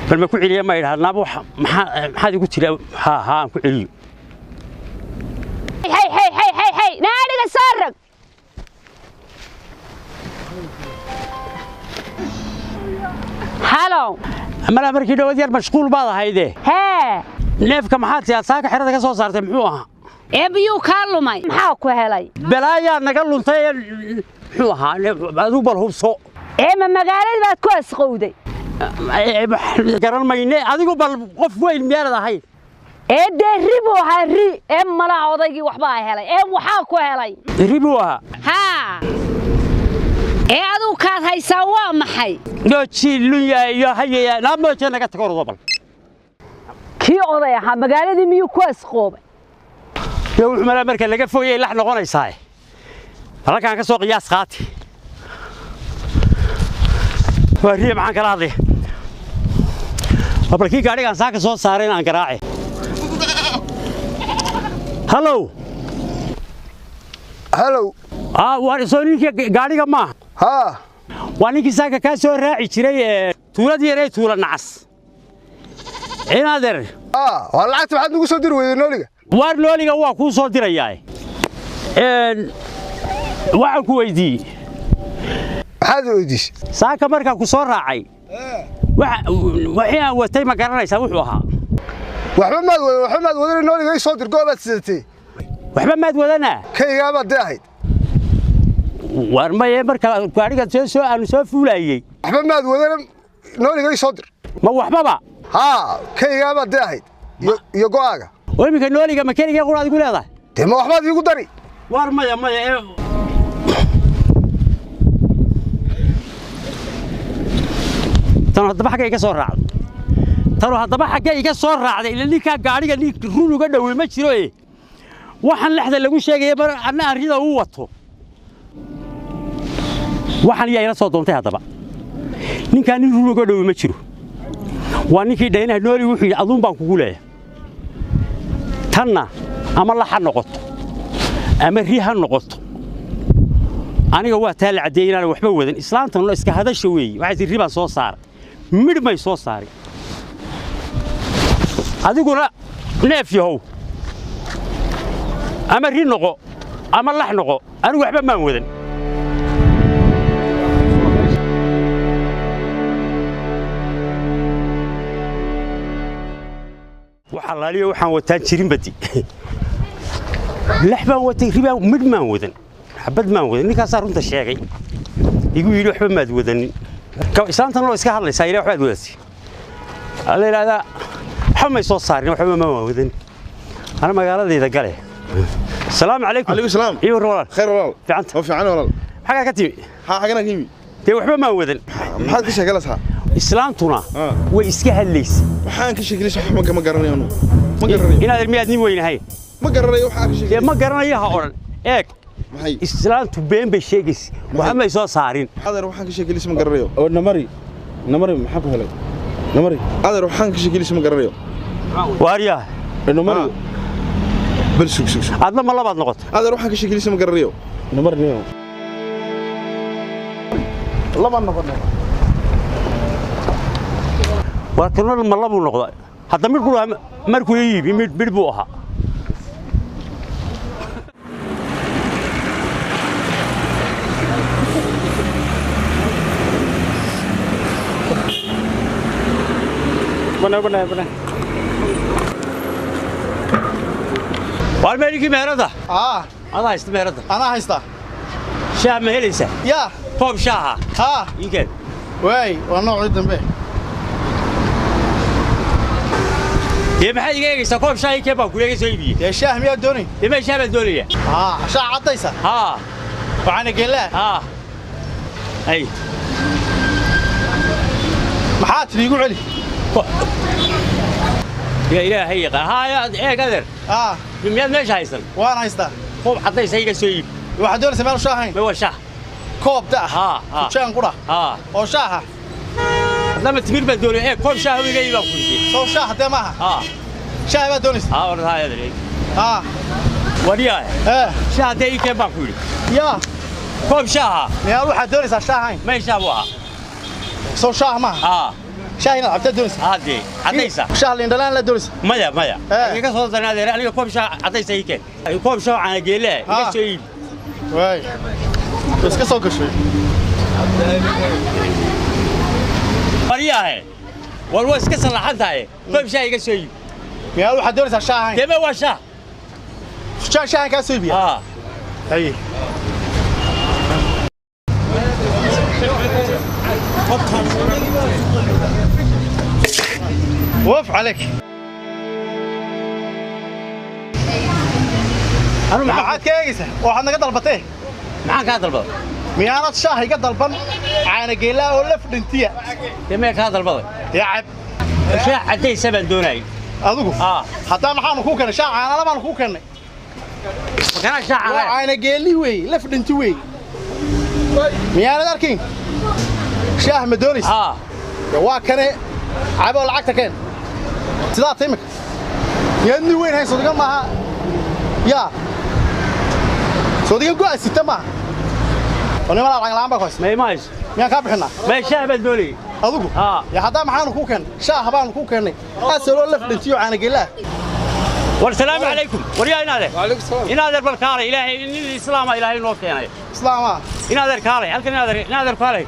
Bal ma ku celiya ma idhaahnaaba waxa maxaad igu tiri? Haa haa, aan ku celiyo. Hey hey hey hey hey, naadhiga soo rog. Halow. Malaa markii dhawad yar mashquul baad ahayde. Hee. Neefka maxaad tiyaa saaka xerada ka soo saartay muxuu ahaa? Ee biyuu kaa lumay, maxaa ku helay? Balaayaa naga luntay, muxuu ahaa? Adigu bal hubso. Ee ma magaalada baad ku asqowday? Garan mayne, adigu bal qof weyn miyaanad ahayn? Ee dee ri buu ahaa, ri. Ee malaa odaygii waxbaa helay. Ee waxaa ku helay? Ri buu ahaa. Haa. Ee adigu kaad haysaa waa maxay? Nooji lunya iyo hayaya naamooje naga tago ordo bal. Kii oday ahaa magaaladii miyuu ku asqoobay? Yo wuxuu malaa marka laga foyay lax noqonaysaa. Halkaan ka soo qiyaas qaati. Waa riye, maxaan kala hadlay? Bal kii gaadhigaan saaka soo saaray aan garaace. Hallow. Hallow. Waa soo ninkii gaadhiga maaha? Haa. Waa ninkii saaka kaa soo raaci jiray ee tuuladii yaree, tuula nacas inaadeer. Haa, waa lacagta maxaad nagu soo diri weyday nooliga? Waar nooliga waa kuu soo dirayaa. Waxaan ku weydiiyey. Maxaad weydiisay? Saaka markaan ku soo raacay waxii aan watay ma garanaysaa wuxuu ahaa? Waxba maad wadan, waxba maad wadan. Nooliga ii soo dir, goobaad sidatay. Waxba maad wadanaa? Kaygaabaad dee ahayd. Waar maye, marka gaadhiga soo aanu soo fuulayey. Waxba maad wadana, nooliga ii soo dir. Ma waxbaba? Haa, kaygaabaad dee ahayd iyo go'aaga. Oo iminka nooliga ma keligee qura adigu leedahay? Dee ma waxbaad iigu dari? Waar maya maya, ee tanu haddaba xagga iga soo raacday, tanu haddaba xagga iga soo raacday. Ila ninkaa gaadhiga nin run uga dhowey ma jiro. E waxaan lexda lagu sheegaya mar anna aan rida u wato, waxaan yaa ila soo doontay. Haddaba ninkaa nin run uga dhowey ma jiro. Waa ninkii dhaynaha nooli wuxuu yidhi aduun baan kugu leeyahay tanna, ama lax ha noqoto ama ri ha noqoto. Aniga waa taa la caddeeyey inaan waxba wadan. Islaantanuna iska hadasha weeye, waxay tii ri baan soo saaray, midh may soo saaray. Adiguna neef yahow, ama ri noqo ama lax noqo, anigu waxba maan wadan. Wax allaaliyo waxaan wataan jirin badi. Lax baan watay, ribaan midh maan wadan, xabad maan wadan. Ninkaasaa runta sheegay, igu yidhi waxba maad wadanin. Islaantan loo iska hadlaysaa ilaa waxbaad wadatay la yidhahdaa, waxba may soo saarin, waxba ma wadan. Ana magaaladayda gale. Asalaamu calaykum. Calaykum salaam. Iyo walaal. Khayr walaal. Fiicanta? Oo fiican walaal. Xagaa ka timi? Haa, xagana ka yimi. Dee waxba maan wadan. Maxaad ka sheegalaysaa? Islaantuna way iska hadlaysa. Waxaan ka sheegalaysa wax ma garanayo, anu ma garanayo. Inaad miyaad nin weynahay? Ma garanayo waxaan ka dee sheegalaysa. Ma garanayo ha odhan, eeg. Maxay? Islaantu been bay sheegaysa, waxba may soo saarin. Adeer, waxaan ka sheegalaysa ma garanayo. Oo namari namari, maxaa ku helay namari? Adeer, waxaan ka sheegalaysa ma garanayo. Waaryaa. Namari. Bal sug sug sug. Adna ma labaad noqoto? Adeer, waxaan ka sheegalaysa ma garanayo. Namari niyo. Laba noqon. Waa kanna ma labuu noqda? Hadda midh ku markuu ii iibi midh midh buu ahaa. Bane bane bane. Waar meeligii meherada? Aa. Adaa haysta meherada? Anaa haysta. Shaah ma helaysaa? Yaa. Koob shaaha. Haa. Ii keen. Waay, waa noocii dambe. Dee maxaad iga eegaysaa? Koob shaah ii keen baan kuleega soo iibiyey. Dee shaah miyaa doonay? Dee mee shaah baan doonaya. Haa, shaah caddaysa. Haa. Waxaana geelaa. Haa, ay. Maxaa tidhi? Igu celi. Yaa ilaahay yaqaan. Haa, eeg adeer. Aa. Miyaad meesha haysan? Waan haystaa. Koob caddaysa iga soo iib. Waxaad doonaysaa meel shaah ahayn? Ma waa shaah. Koob da ah? Haa haa. Fujaan qura? Haa. Oo shaaha. Haddama timir baan doonaya. Eeg, koob shaah iga iib baan ku yidhi. Soo shaah dee maaha? Haa. Shaah baad doonaysaa? Haa, orda haa adeer. Haa. Wariyaa. Ee. Shaah dee ii keen baan ku yidhi. Yaa. Koob shaaha. Miyaa waxaad doonaysaa shaah ahayn? May, shaah buu ahaa. Soo shaah maaha? Haa. Shaah inaad cabtaa doonaysa? Haddee caddaysa. Shaah liindhalaan la doonaysa? Maya maya. Eh. Iga soo darin adeer, aniga koob shaah caddaysa ii keen. Koob shaah caana geele iga Ah. soo iibi. Waay. Iska soo gashay. Waryaahe. War waa iska sallaxan tahay. Koob shaah iga soo iibi. Miyaa waxaad doonaysaa shaah ahayn? Dee ma waa shaah. Shaah shaahan kaa soo iibiya? Haa. Haye. وف عليك. Anu maxaa maxaad ka eegaysaa? Waxaad naga dalbatay. maxaan kaa dalbaday? Miyaanad shaah iga dalban caana geelaa oo laf dhintiya? Dee maya kaa dalbaday? Dee cab. Shaah caddaysa baan doonayay. Adigu? Haa. Haddaa maxaanu kuu keenay? Shaah caanala baanu kuu keennay. Makanaa shaah Waa caana. caana geeli weey, laf dhinti weey. Miyaanad arkin? Shaah ma doonaysa? Haa. Dee waa kane cab oo lacagta keen. Sidaa ta imika. Miyaad nin weyn hayn soodiga maaha. Yaa. Soodiga go'a sita maaha. Oo niman lacag la'aan baa ku haysta. Ma imayso. Miyaan kaa bixinaa? Maya shaah baan doonayay. Adigu? Haa. Ya haddaa maxaanu kuu keennay? Shaah baanu kuu keennay. Asaloo laf dhintiyo caana geelaa. War salaamu calaykum. Waryaa inaadeer. وعليكم السلام. Inaadeer bal kaalay ilaahay nin islaama ilaahay noo keenay. Islaam ah. Inaadeer kaalay halkan inaadeer inaadeer kaalay.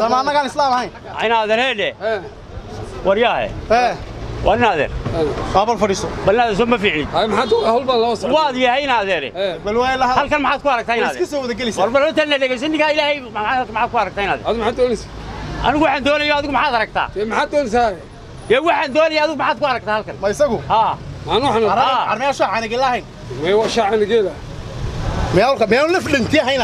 Sama annagaan islaam ahayn. Inaadeer heedhe. ها Waryaahe. Ee, War inaadeer. waa bal fadhiiso. Bal inaadeer soo ma fiicni. هاي maxaad hawl baan loo socdaa. Waad yahay inaadeer. Bal waa la hadal. Halkan maxaad ku aragtaa Way iska inaadeer? soo wada gelaysaa. War bal inta la dhegeysan ninka ilaahay maxaad ku aragtaa inaadeer? Adigu maxaad doonaysaa? Anigu waxaan doonayaa adigu maxaad aragtaa? Dee maxaad doonaysaa? Dee waxaan doonayaa adigu maxaad ku aragtaa halkan? Ma isagu? Haa. Maxaan waxaan Ah. Armayaa shaah caana geelaa ahayn. may waa shaah caana geela. Miyaa laf dhintiya ahayn?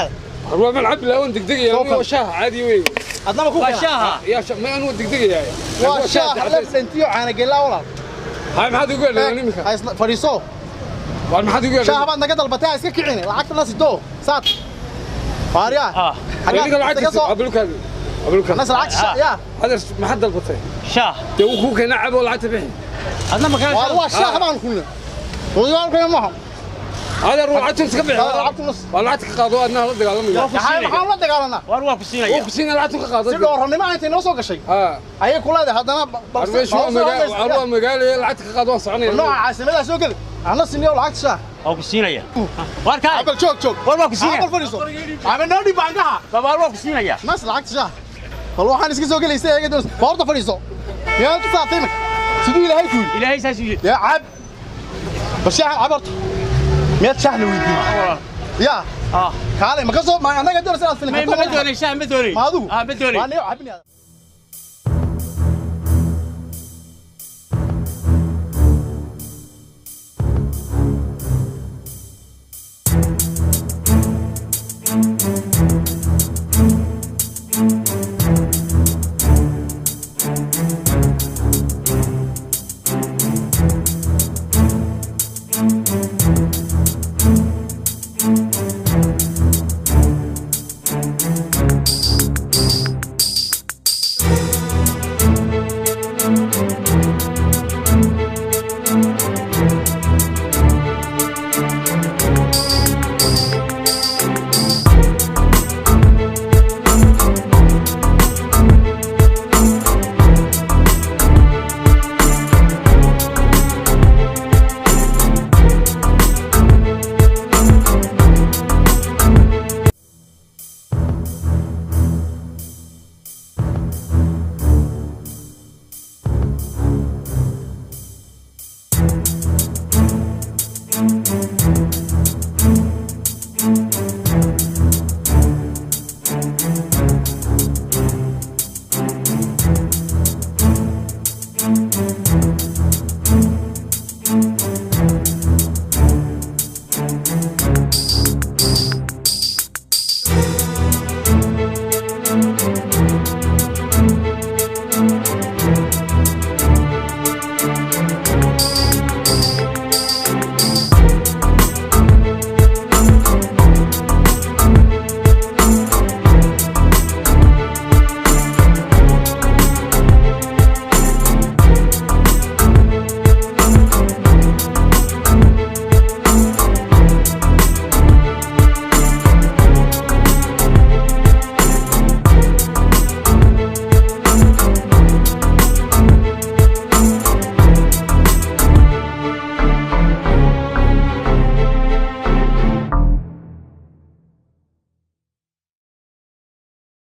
Waa man cabdi laa waan degdegaya Soo anigu waa kal. shaah caadi weey. Adna ma kuu Waa keenaa? shaaha. Yaa shaah ma anigu degdegaya. Waa shaah laf dhintiyo caana geelaa walaal. Hay maxaad ugu yeedhay imika? Ha isla fadhiiso. Waar maxaad ugu yeedhay? Shaah baad naga dalbatay, ha iska kicine. Lacagta la sidoo. Saad. Faariyaa. Ah. Adiga lacagta soo. abulkaadi. Abulkaadi. Nas lacagta shaah yaa. Adeer maxaad dalbatay? Shaah. Dee wuu kuu keenay cab oo lacagta bixi. Adna ma Waa kaa waa shaah baan kulna. Waa keenay maaha. Adeer waa lacagta iska bixi. Waa lacagta nus. Waa lacagta ka qaado adna la dagaalamaya. Waa ku Maxaa siinaya. maxaan la dagaalanaa? War waa ku siinaya. Wuu ku siinaya lacagta ka qaado. Si dhowrannimo intay noo soo gashay. Ha. Ayay ku leedahay haddana bal Meeshu waa magaalo, waa magaalo lacagta ka qaado waan soconaya. nooca caasimada soo geli. Ana siniyo lacagta shaah. Waa ku siinaya. War kaay. Abal joog joog. War waa ku siinaya. Abal fadhiiso. Abal noo dhib bangaha. Baba war waa ku siinaya. Nas lacagta shaah. Bal waxaan iska soo gelaysa eega doonaysa. Boorta fadhiiso. Miyaad ku saatay imika? Siduu Ilaahay ku yidhi. Ilaahay saas u yidhi. Yaa cab. Bal shaah cab horta. Miyaad shaah la weydiin? Yaa. Ah. Kaalay ma ka soo ma annaga doonaysa inaad filin Ma karto. ma doonay shaah ma doonay. Ma adigu? Ah ma doonay. Waa niyo cabinaya.